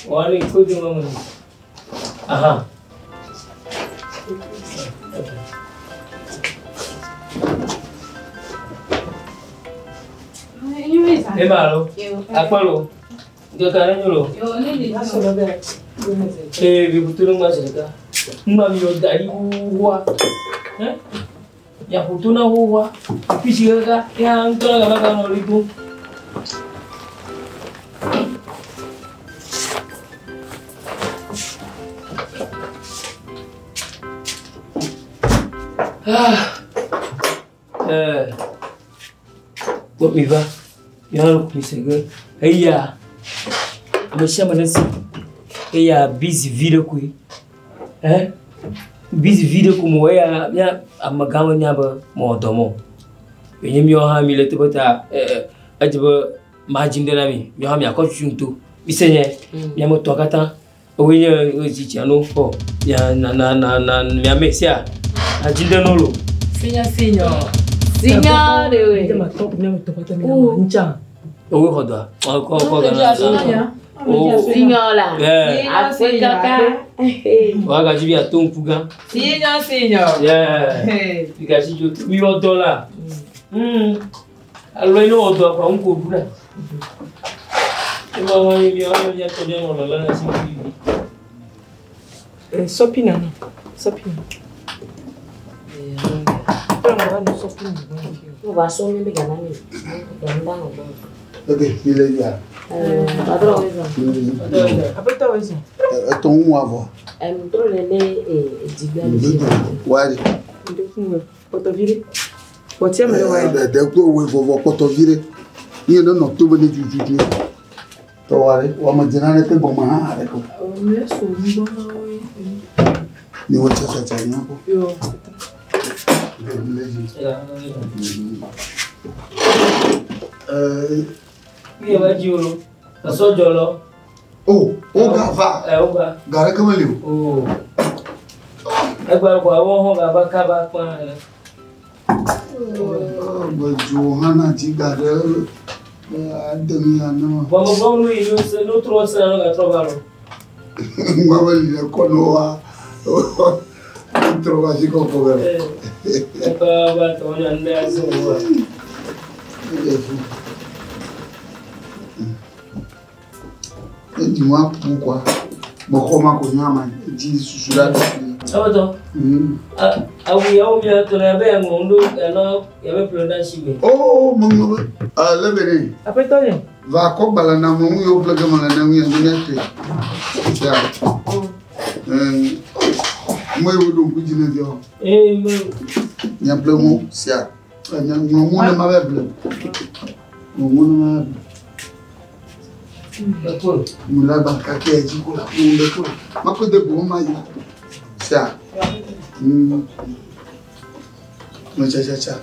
Wale kodo mama. Aha. Ema lo. Akpalo. Njoka ne nyolo. Ee, bi butu no ma sirika. Mma mi yo dari wa. Eh? Ya butu na wa. Pisi ka ya ntona ka ba no ribu. Ah. Eh. Ko mi va. Ya ro ku sege. Eya. Ame sia ame ɖe si eya busy vi ɖe koe. Eh? Busy vi ɖe ko mewɔ eya mía amegãwo nya be mewɔ dɔ mɔ. Yenye míawo hã mi le teƒe ta edze be madzi ŋɖe na mi. Míawo hã miakɔ susu ŋuto. Mise nye miame tɔ katã woe nye tsitsia no xɔ mia na na na na miame sia adzi ŋɖe no lo. Signor, signor. Signore, we. Owó xɔ dɔa. Kɔ kɔ gana. Oh. Signora. Yeah. Africa. Wagaji bi ato ŋku gã. Signor, signor. Yeah. Hey. Bigasi dzo mi wɔ dɔ la. Alo ene wɔ dɔ kɔ ŋku ɖu la. Ema wa ye mi wa mi atɔ mi anɔ lala na si mi. Sopi nana. Sopi nana. Mo va so mi be gana mi. Ganda no. Ok, mi le ya. Eh, padrón eso. Apetɔ wo zɔn. Etɔ ŋu avɔ. Em tro le le e digba le si. Wari. Kpɔtɔ vi ɖe. Kpɔtia me le wa ye. Ɖe kple woe vɔvɔ kpɔtɔ vi ɖe. Nye ne nɔ to be ne dzudzudzu. Tɔ wa ɖe, wɔme dze naneke gɔme hã aɖe ko. Mi so nugbɔ na wo ye. Mi wɔ tsatsa nya kpɔ. Yo. Mi le dzi. Ɛɛ, Mi yɛ va dzi o lo. Esɔ dzɔ lɔ. o, o gava. Ɛ o gba. Ga ɖeke meli o. O. Egba kɔ awɔ hɔn gava kaba kpã. Gbedzo hã na dzi ga ɖe ade nu ya ne ma. Bɔn bɔn nu yi no se no trɔ se no gatrɔ va lɔ. Ŋgɔ be li le kɔ ne wa. Trɔ va si kɔkɔ bɛ. Ɛ ba ba tɔ nya nu bɛ ase wo wa. Edzi wa ku kwa. Mexɔ ma ko nya ma. Edzi susu la ɖe. Abatɔ. Awu yawo mi atɔ la yabe ŋlɔ ŋdo alo yabe ƒle ɖe asi me. O meŋlɔ be ale be ne. Apetɔ nye. Va kɔ gbalẽ na ŋlɔ nu yiwo ƒle ge mele ne ŋu ya ne míate. Ya. Mo yiwo ɖo ŋku dzi ne viawo. Ee me. Nye ƒle ŋu sia. Nye ŋlɔ ŋu ne ma va ble. Ŋlɔ ŋu ne ma va ble. Ekpo. Mu la gba kake dzi ko la. Mu ɖe ko la. Makɔ de go ma yi. Sia. Me tsa tsa tsa.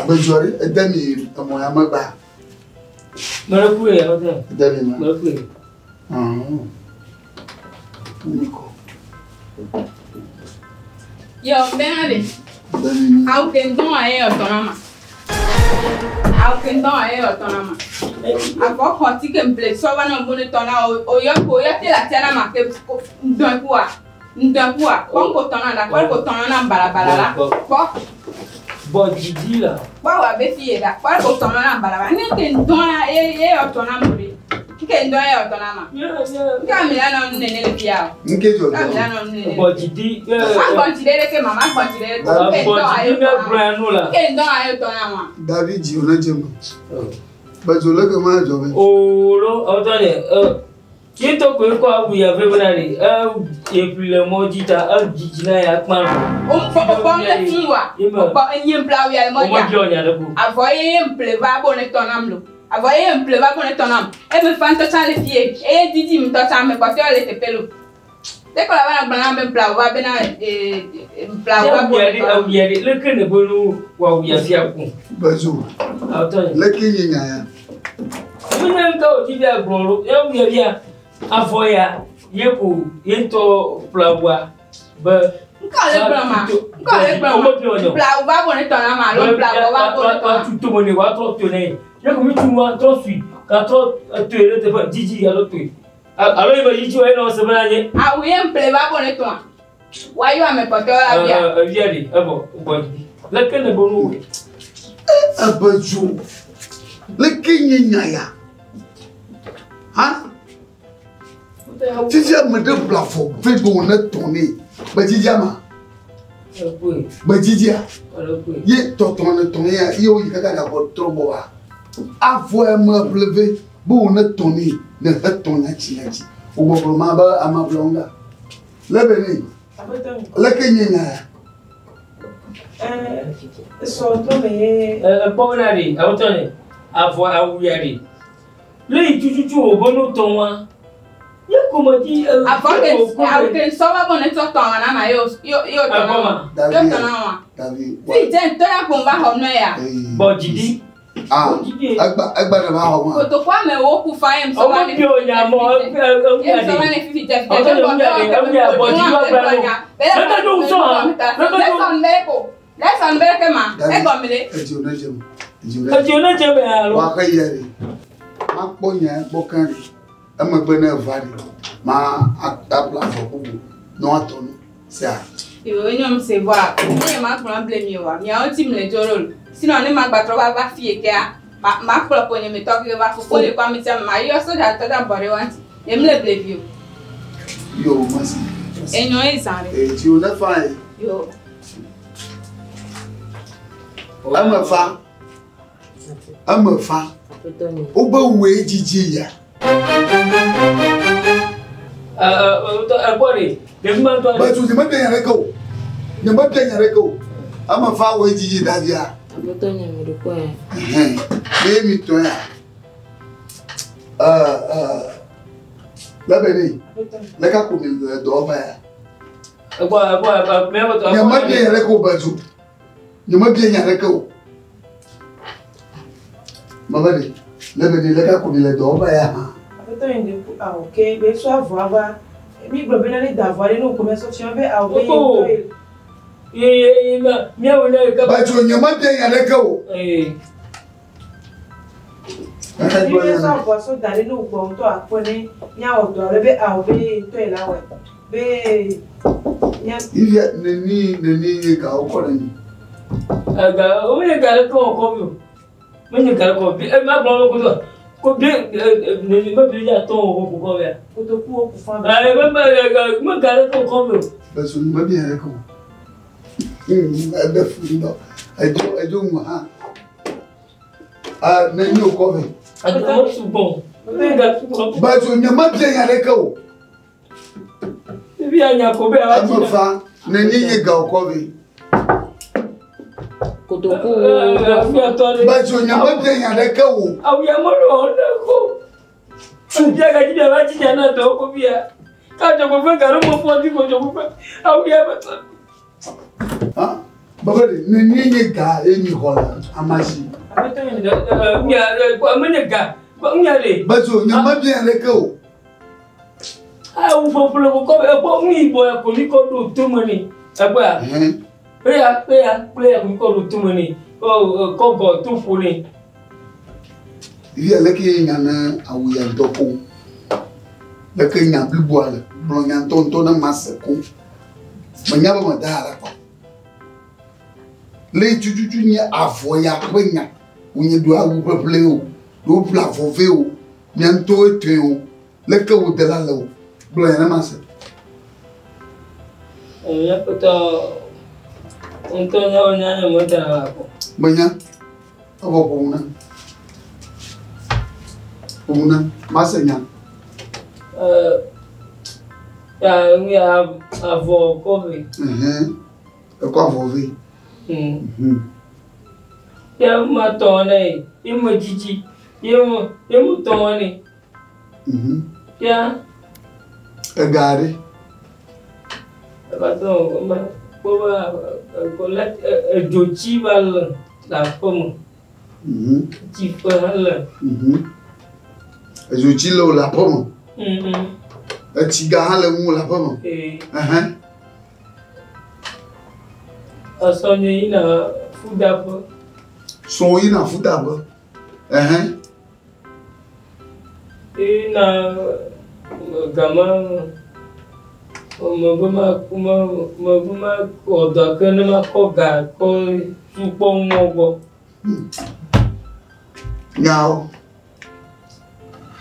Gbedzɔ ɖe ede mi emɔ ya megba. Mele ku ye abatɔ. Ede mi ma. Mele ku ye. Mi kɔ. Yo, bena de. Ede mi ma. Awu ke ŋdɔn wa ye ɔtɔ na ma. Awu ke ŋdɔn wa ye ɔtɔ na ma. Avɔ xɔ ti ke ŋple sɔ va na ŋbo ne tɔ na o o yɔ ko yɔ te la tia na ma ke ko ŋdɔn kua. Ŋdɔn kua. Kpɔ ŋko tɔ na da kpɔ ko tɔ na na balabala la. Kpɔ. Bɔn dzidzi la. Kpɔ wa be fi ye da kpɔ ko tɔ na na balabala. Ne ke ŋdɔn la ye ye ɔtɔ na mo de. Nke ŋdɔn ye ɔtɔ na ma. Nke ami la nɔ nu nene le fia o. Nke dzɔ Nke ami la dzɔ. nɔ nu nene. Bɔn dzidzi. Agbɔn tsi ɖe ɖe ke mama gbɔn tsi ɖe ɖe ke. Nke Bɔn ŋdɔn wa ye dzidzi tɔ na mɛ gblɔ ma. ya nu la. Nke ŋdɔn wa ye tɔ na ma. David dzi wòne dze me. Gbedzɔ le ke ma dzɔ be. Olo abatɔ de ɛ yetɔ koe kɔ awu ya vɛ bena de ɛ eƒli le mɔ dzi ta ɛ dzidzi na ya kpã lɔ. O bɔ ŋlɛ fún wa. O bɔ enye ŋbla wu ya le O ma mɔ dza. biɔ nya ɖe ko. Avɔ ye ye ŋple va bo ne tɔ nam lo. Avɔ ye ye ŋple va bo ne tɔ nam. Eme fa ŋutɔ tsã le fie. Eye didi ŋutɔ tsã me kpɔtɔe le teƒe lo. Te kɔ la va na gblɔ na be ŋbla wu va bena ee ŋbla wu va bo Awu ya ne ɖe tɔ nam. awu ya ɖe leke ne be nu wɔ awu ya fia ko. Gbedzɔ. Abatɔ de. Leke nye nya ya. Mi ne ŋutɔ wòdzi be agblɔ lo awu ya fia avɔ ya ye ko ye ŋutɔ ƒle awua be. Ŋkɔ le gblɔ ma. Ŋkɔ le gblɔ O ma. ma biɔ nya o. Ŋbla wu va bo ne tɔ nam alo ŋbla wu va bo ne tɔ nam. Wàá tu me ne wàá trɔ to ne ye ko mi tu wa trɔ sui ka trɔ toe ɖe teƒe dzidzi alo toe. Alo yi be dzidzi wa ye nɔ se bena nye. Awu ye ŋple va bo ne tɔa. Woayɔ ame kpɔtɔewo la via. Evia ɖi evɔ gbɔ dzi. Leke ne bo nu wòe. Ebe dzo. Leke nye nya ya? Ha? Fifia ame ɖe ƒle afɔ vɛ be wòne tɔ nɛ. Gbedzidzia ma? Gbedzidzia? Ye tɔtɔ ne tɔ ya ye woyi kaka gagbɔ trɔ gbɔ wa. Avɔ ya me ƒle vɛ be wòne tɔ nɛ ne he tɔ nyatsi nyatsi. Wogbɔgblɔ ma be ama ƒle ŋga. Le be nɛ. Leke nye nya ya? Sɔ tɔ me ye. Ekpɔ bena ɖe awutɔ ne avɔ awu ya ɖe. Le yi tututu wò be no tɔ wa. Ye ko me di. Avɔ ke awu ke ŋsɔ va bo ne tsɔ tɔ ma na ma ye yo yo tɔ na ma. Yo tɔ na ma. Davi. Fi dze ŋutɔ ya ko va xɔ nɔ ya. Bɔ dzidi. Ah, egba egba ɖe va xɔ ma. Kotokua me wo ku fa ye ŋsɔ va ne. Ɔmɔ bi nya mɔ Ye ŋsɔ va ne fifi dze fi dze bɔ bɛ wɔ ya bɔ dzidi wa gba no. Leke do ŋsɔ ha. Leke do. Le sɔn bɛ ke ma. Egɔme le. Edzi wo ne dze me. Edzi wo ne dze me alo. Wa xe yia ɖe. Makpɔ nya gbɔ kan ɖe. Emegbe ne eva ɖe. Ma aƒle avɔ bubu ne woatɔ nu. Sea. Yo nyɔm se voa. Ne ma gblɔ ble mi wa. Miawo ti mle dzo ɖo. Sinon ne ma gbatrɔ va va fie kea. Ma ma kplɔ ko nye me tɔ ke va fofo le kɔ ame sia ma yɔ soja tɔ da bɔ ɖe wa ŋuti. Nye mle ble vi o. Yo masi. Enyo ye zã ɖe. Edzi wo ne fa ye. Yo. Eme fa. Eme fa. Wobe woe dzidzi ya. Ekpɔ ɖe. Ɖevi ma ŋutɔ. Bɛtu nye mebia nya ɖeke o. Nye mebia nya ɖeke o. Eme fa woe dzidzi davia. Aƒetɔ nye me ɖo kɔe. Ɛhɛn. Ne mi tɔ ya. Lebe ne. Leka ko mi le dɔ va ya. Ekpɔ ekpɔ ekpɔ mɛ wotɔ. Nye mebia nya ɖeke o bɛtu. Nye mebia nya ɖeke o. Mama de, lebe ne leka ko mi le dɔ va ya hã. Aƒetɔ nye ɖe ku awu ke be sɔ avɔa va. Mi gblɔ bena ne da avɔa ɖe ne wò kɔmɛ sɔ fia be awu be ye ŋutɔ ye. Ye ye ye ma miawo ne kaba. Bɛtu nye mebia nya ɖeke o. Ee. Mi be sɔ avɔa sɔ da ɖe ne wò gbɔ ŋutɔ akpɔ ne miawɔ dɔ ale be awu be ye ŋutɔ ye la wɔe. Be mia. Ivia neni neni ye gawo kɔ ɖe mi. Ega o menye ga ɖeke wɔ kɔ vi o. Menye ga ɖeke wɔ vi. E ma gblɔ be koto ko bi neni me bi ya tɔ wɔ ko kɔ via. Kotoku wo ku fa. Ayi me me me ga ɖeke wɔ kɔ vi o. Bɛtu nye mebia nya ɖeke o. Ebe fu ŋutɔ. Edzo edzo ŋu hã. Neni wò kɔ vɛ. Edzo me sugbɔ. Me ga sugbɔ. Bɛtu nye mebia nya ɖeke o. Ibi anya ko be awa Eme fa neni ye gawo kɔ vɛ. Kotoku. Bɛtu nye mebia nya ɖeke o. Awu ya mo lo ne ko. Tu bia ga ji bia ji na to ko bia. Ka jo ko fe ga ro mo fo di ko jo ko fe. Awu ya me. Ha? Baba de neni ye ga ye mi xɔ le amasi. Aƒetɔ nye ɖe. Nya ko me nye ga. Ko nya le. Bɛtu nye mebia nya ɖeke o. Awu fofolo ko ko be ko mi bo ya ko mi ko do to mo ni. Agba. Eya eya kple ya ko mi ko do to mo ni. Ko ko go to fo ni. Ivia leke ye nya ne awu ya ŋutɔ ko. Leke nya bliboa le gblɔ nya ŋutɔ ŋutɔ ne ma se ko. Menya be meda alakpa. Le tututu nye avɔ ya ƒe nya. Wonye do awu ƒeƒle o. Do ƒle avɔ vɛ o. Mia ŋutɔwoe tɔe o. Leke wo de la le o. Gblɔ nya ne ma se. Eya kpɔtɔ ŋutɔ nya wo nya nye meda alakpa. Menya. Evɔ ƒo nu na. Ƒo nu na. Ma se nya. Ya ya avɔ kɔ vɛ. Ekɔ avɔ vɛ. Ya ma tɔ ne ye me dzidzi ye me ye me tɔ ne. Ya. Ega ɖe. Eva tɔ ma kpɔ be ko la edzotsi va le le aƒe me. Tsi ƒe hã le. Edzotsi le wo le aƒe me. Etsi gã hã le ŋu le aƒe me. Esɔ nye yina fudaƒe. Srɔ̃wò yina fudaƒe. Yina. Gama me be ma me me be ma wɔ dɔ ke ne makɔ ga kɔ tukpɔ ŋuɔ gbɔ. Nyawo.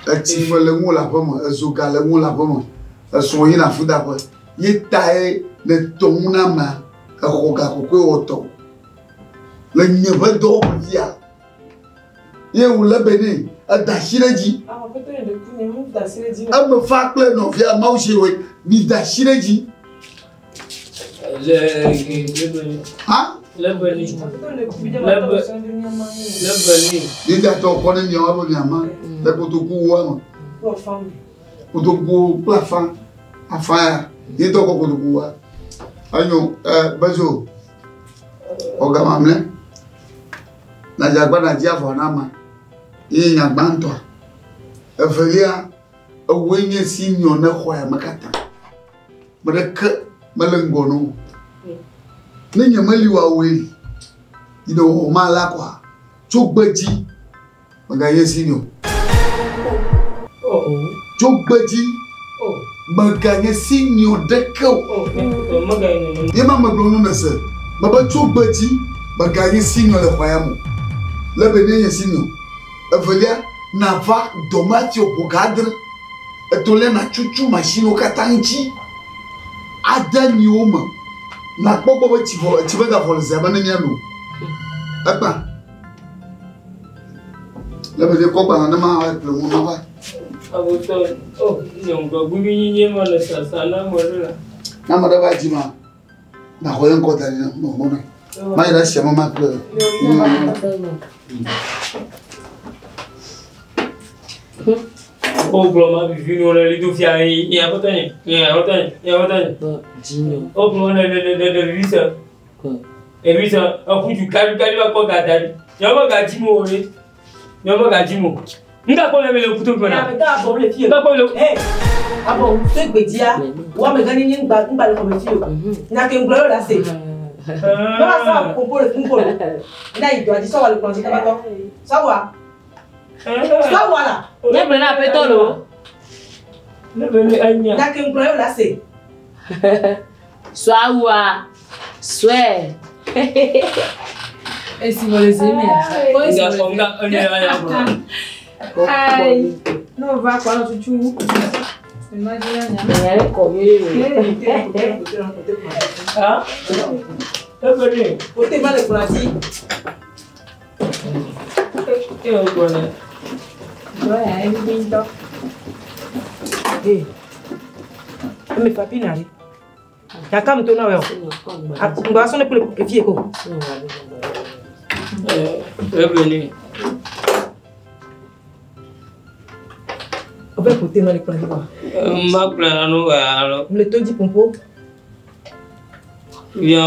Etsi fe le ŋu le aƒe me, ezo ga le ŋu le aƒe me, esrɔ̃ yina afudaƒe. Ye tae ne tɔ ŋu na amea, exɔ ga kɔkɔe wɔ tɔ. Le nye ƒe dɔwɔƒe fia. Ye wòle be nɛ, eda asi ɖe edzi. Aƒetɔ nye ɖeku nye mu da asi ɖe edzi. Eme fa kple nɔvia Mawu si wɔe, mi da asi ɖe edzi. Le le be Ha? le be ni Aƒetɔ nye ɖeku nye Le ma tɔ be- sɔn ɖe mía ma ye. le be ni. Mi da tɔ kɔ ne miawo be miama le kotoku woa me. Kplɔ fam. Kotoku kple afã. Afã ya, ye tɔ kɔ kotoku wa. Enyo, ɛ Bezo, ɔga mamlɛ. Nadzagba nadzi avɔ na ama. Ye nya gbãtɔa. Evelia, ewoe nye si nyɔ ne xɔ ya me katã. Me ɖeke mele ŋgɔ na wo. Ne nye meli wa woe li. Yi ne wɔ ma la kɔa, tso gbe dzi, meganye senior. Oh Tso gbe dzi, oh meganye senior ɖeke o. oh mega yi nene. Ye ma megblɔ nu ne se. Mebe tso gbe dzi, meganye senior le xɔ ya me o. Le be ne nye senior. Evelia, nava dɔmatsi ƒo ga adre. Etɔ̃lia, natsutu mashiniwo katã ŋuti. Ade miwo me. Nakpɔ gbɔ be tsi vɔ tsi megavɔ le zea me ne miano. Ekpa. Le be ne kɔ gbalẽ ne ma ƒle ŋu ma va. Aƒetɔ oh nye ŋgɔgbevi nyinye ma le sasa na ame ɖe la. Ne ame ɖe va dzi ma, naxɔ ye ŋkɔ da ɖi na mɔ na. Ma yi ɖe asia me ma ƒle. O gblɔ ma vivi nu le lido fia ye nye aƒetɔ nye nye aƒetɔ nye nye aƒetɔ nye. Bɔ dzinyo. O gblɔ ne ne ne ne ɖevi se. Ɖevi se eƒu du kaɖi kaɖi va kɔ ga da ɖi. Nye me ga dzi mo o ɖe. Nye me ga dzi mo. Nga kpɔ le mi le kuto gbɔna. Ame gã abɔ le fie. Nga kpɔ le. Hey, abɔ tó gbedzia, wo ame gã nye ŋgba ŋgba le xɔme fie o. Nya ke ŋgblɔ yɔ la se. Ne wa sɔ koko le ŋgo lo. Ne yi dɔa dzi sɔ wa le kplɔ dzi kaba tɔ. Sɔ wa. Sɔ wa la. Nye gblɔ na aƒetɔ lo. Ne be ne enya. Nya ke ŋgblɔ yɔ la se. Sɔawua. Sɔe. Esi mo le zi mea. Nga kpɔ nga enya enya gblɔ. Ayi. Ne o va kɔ anɔ tutu. Imagine nya. Nya ɖe kɔ nyuie o. Ha? Ne be ne. Kote ma le kplɔ dzi. E o gblɔ ne. Dɔ ya evivi ŋutɔ. Ee. Eme papi na ɖe. Nya kam to na wɔ. Ŋgba sɔ ne kple efie ko. Ne be ne. O bɛ kote ma le kplɔ dzi wa. Ma gblɔ na nu alo. Le to dzi pompo. Yɔ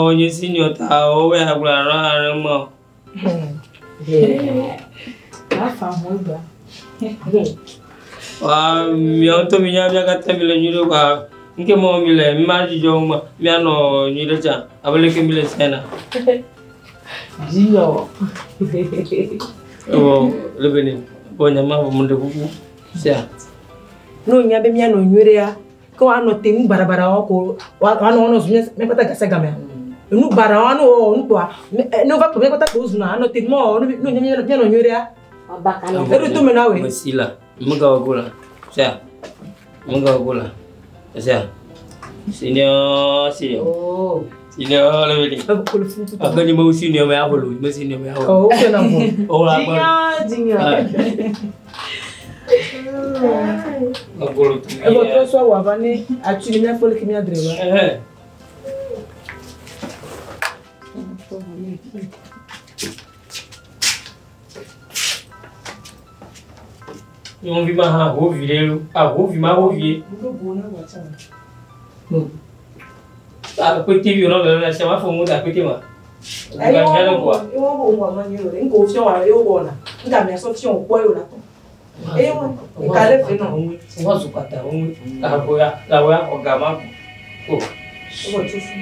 o nye senior ta o ya gblɔ na alo mo. Afa ho gba. Wa miawo ŋutɔ mi nya mía katã mi le nyui ɖe kɔa nke mɔ mi le mi ma dzidzɔ ŋu ma mianɔ nyui ɖe tsã abe leke mi le sia na. Dzinyo. Evɔ le be ne bɔ nya ma vɔ mo ɖe kuku sia. Ne o nya be mianɔ nyuie ɖea, ke woanɔ te nu baɖabaɖa wɔm ko woanɔ woanɔ zu mía kpata gase gamea. Enu baɖa wɔm ne wowɔ nu kpoa, ne wova kplɔ mía kpata ko wozuna anɔ te nu mɔ ne o nya mianɔ nyuie ɖea. Eɖo tome na woe. Mesi la megawɔ go la sia megawɔ go la sia senior senior Oh. senior le be ne. Ebe ko le funu tutu. Ake nye mewu senior me aƒo lo me senior me aƒo. Ɔ wo fɛ na ŋgɔ. O la gbɔ. Dzinyo dzinyo. Agolo tu. Ebe trɔ sɔ wɔ ava ne atsu ne míakpɔ leke míadre wa. Ɛhɛ. Nyɔnuvi ma hã hovi ɖe lo. Ahovi ma hovi. Ŋgɔ bo na wɔ tsã. Akpete vi wònɔ lele sia ma fɔ ŋu da akpete ma. Eyi Ga hiã ɖe wɔ koa. eyi wɔ bo ŋgɔ ma nyuie o ɖe. Ŋgɔ fiɔ wa eyi wɔ na. Ŋga mia sɔ fiɔ wò kpɔ eyi wò la tɔ. Eyi wɔ eka ɖe fe nɔ. Wọ́n zùn kàtà wọ́n làbọ̀ ya làbọ̀ ya kọ̀ gà má kọ̀. Ebe tso fi.